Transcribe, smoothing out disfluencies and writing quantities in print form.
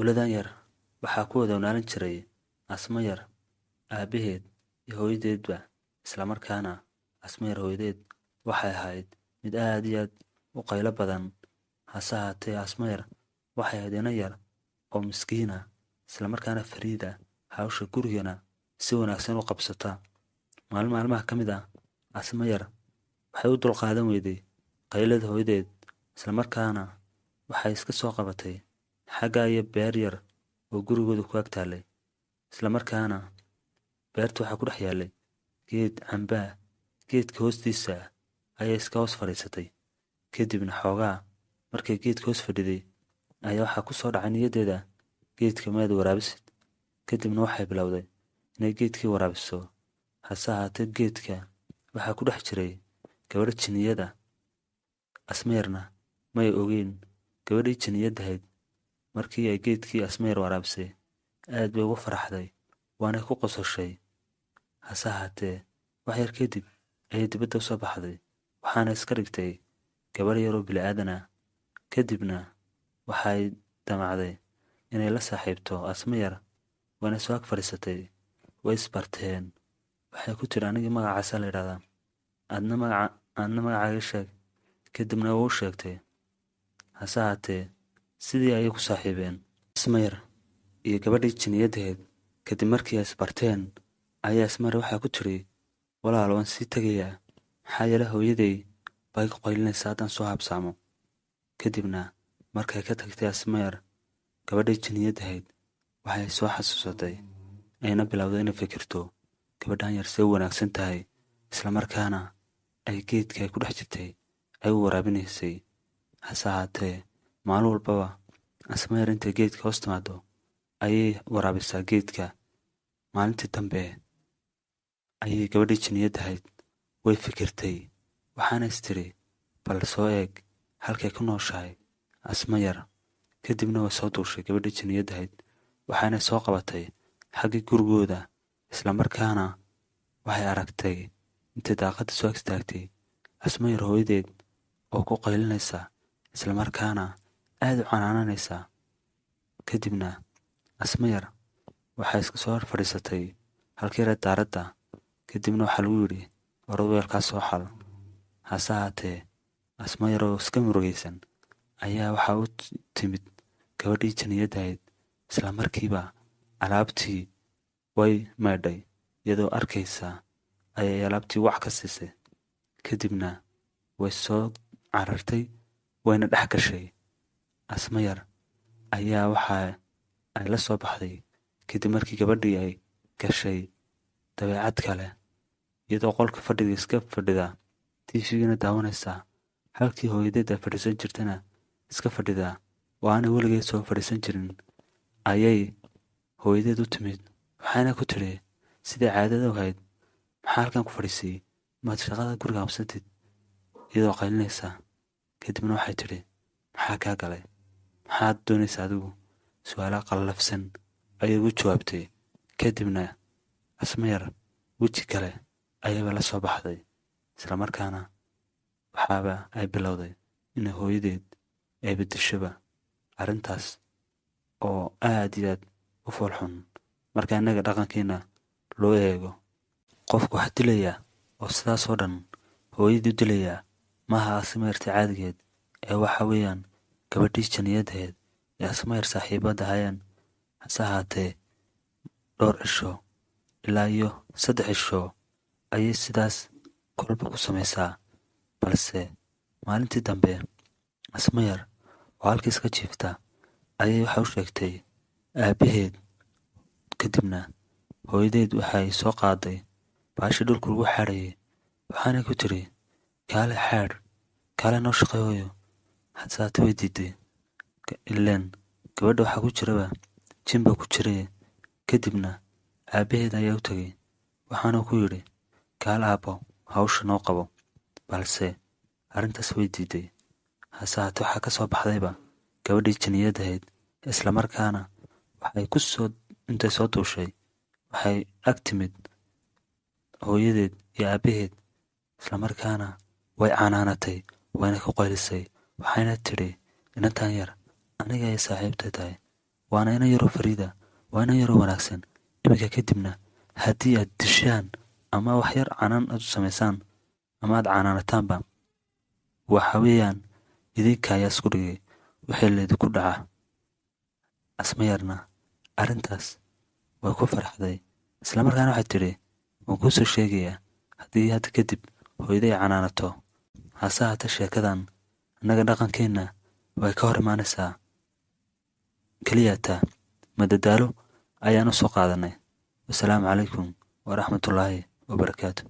Tuuladan yar waxaa ku wada noolaan jiray Asmo yar, aabbaheed iyo hooyadeedba. Isla markaana Asmo yar hooyadeed waxay ahayd mid aad iyo aad u qaylo badan. Hase ahaatee Asmo yar waxay ahayd inan yar oo miskiin ah, isla markaana fariid ah, hawsha gurigana si wanaagsan u qabsata. Maalin maalmaha ka mid ah Asmo yar waxay u dulqaadan weyday qaylada hooyadeed, isla markaana waxay iska soo qabatay xagga iyo beer yar oo gurigooda ku ag taallay. Isla markaana beerta waxaa ku dhex yaallay geed camba ah. Geedka hoostiisa ayay iska hoos fadhiisatay. Kadibna xoogaa markay geedka hoos fadhiday ayaa waxaa ku soo dhacay niyaddeeda, geedka maad waraabisid. Kadibna waxay bilowday inay geedkii waraabiso. Hase ahaatee geedka waxaa ku dhex jiray gabadh jinniyad ah. Asmo yarna may ogeyn gabadhii jinniyad ahayd. Markii ay geedkii Asmo yar waraabisay, aad bay ugu faraxday, waana ku qososhay. Hase ahaatee wax yar kadib ayay dibadda usoo baxday, waxaana iska dhigtay gabadh yar oo bini'aadan ah. Kadibna waxay damacday inay la saaxiibto Asmo yar, waana soo ag fadhiisatay. Way isbarteen. Waxay ku tiri, aniga magacaasa la yidhahdaa, adna magaca, adna magacaaga sheeg. Kadibna wuu sheegtay. Hase ahaatee sidii ayay ku saaxiibeen Asmo yar iyo gabadhii jinniyadaheed. Kadib markii ay isbarteen ayaa Asmo yar waxaa ku tiri, walaal waan sii tegayaa, maxaa yeele hooyaday baa iga qaylinaysa haddaan soo habsaamo. Kadibna markay ka tagtay Asmo yar gabadhii jinniyadahayd, waxay soo xasuusatay ayna bilowday inay fikirto gabadhan yar see u wanaagsan tahay, isla markaana ay geedka ay ku dhex jirtay ay u waraabinaysay. Hase ahaatee maalin walbaba Asmo yar intay geedka hoos timaado ayay waraabisaa geedka. Maalintii dambe ayay gabadhii jinniyadahayd way fikirtay, waxaana is tiri, bal soo eeg halkay ku nooshahay Asmo yar. Kadibna way soo duushay gabadhii jinniyadahayd, waxaana soo qabatay xaggii gurigooda. Isla markaana waxay aragtay intay daaqadda soo ag istaagtay Asmo yar hooyadeed oo ku qaylinaysa, isla markaana aad u canaananaysa. Kadibna Asmo yar waxay iska soo hor fadhiisatay halkii yar daaradda. Kadibna waxaa lagu yidhi, orod weelkaas soo xal. Hase ahaatee Asmo yar oo iska murugaysan ayaa waxaa u timid gabadhii jinniyadahayd. Isla markiiba alaabtii way maydhay, iyadoo arkaysa ayay alaabtii wac ka siisay. Kadibna way soo carartay, wayna dhex gashay. Asmo yar ayaa waxa ay la soo baxday kadib markii gabadhii ay gashay dabeecad kale, iyadoo qolka fadhiga iska fadhida, TV-gana daawanaysa, halkii hooyadeed ay fadhiisan jirtana iska fadhida oo aanay weligeed soo fadhiisan jirin, ayay hooyadeed u timid. Waxaana ku tiri, sidai caadada u ahayd, maxaa halkan ku fadhiisay? Maad shaqada guriga qabsatid? Iyadoo qaylinaysa. Kadibna waxay tidhi, maxaa kaa galay? Maxaad doonaysa adigu? Su'aalaha qallafsan ayay ugu jawaabtay. Kadibna Asmo yar weji kale ayaba la soo baxday, isla markaana waxaaba ay bilowday inay hooyadeed ay beddeshoba. Arrintaas oo aad iyo aad u foolxun marka innaga dhaqankeena loo eego. Qofku wax dilaya oo sidaas oo dhan hooyadii u dilayaa maaha Asmo yartii caadigeed ee waxa weeyaan gabadhii jinniyadaheed ee Asmo yar saaxiibada ahaayeen. Hase ahaatee dhowr cisho ilaa iyo 3 cisho ayay sidaas kolba ku samaysaa. Balse maalintii dambe Asmo yar oo halkii iska jiifta ayay waxa u sheegtay aabbaheed. Kadibna hooyadeed waxay soo qaaday baashii dhulka lagu xaadhayay, waxaana ku tiri, kaale xaadh, kaale noo shaqeey hooyo. Hase ahaatee way diiday, ileen gabadha waxaa ku jiraba jin baa ku jiray. Kadibna aabbaheed ayaa u tegay, waxaana ku yidhi, kaale aabbo hawsha noo qabo. Balse arrintaas way diiday. Hase ahaatee waxaa ka soo baxdayba gabadhii jinniyadahayd, isla markaana waxay ku soo intay soo duushay waxay ag timid hooyadeed iyo aabbaheed, isla markaana way canaanatay, wayna ku qaylisay, waxayna tidhi, inantan yar aniga ay saaxiibtay tahay, Waana inan yaroo fariida, waa inan yaroo wanaagsan. Iminka kadibna haddii aad dishaan ama wax yar canaan aad u samaysaan ama aad canaanataanba, waxa weeyaan idinka ayaa isku dhigay wixii laydinku dhaca. Asma yarna arrintaas way ku farxday, islamarkaana waxay tidhi, waan kuu soo sheegayaa haddii hadda kadib hooyaday canaanato. Hase haatee sheekadan annaga dhaqankeenna way ka hor imaanaysaa, keliyaata madadaalo ayaan u soo qaadanay. Wasalaamu calaykum waraxmatullaahi wabarakaatu.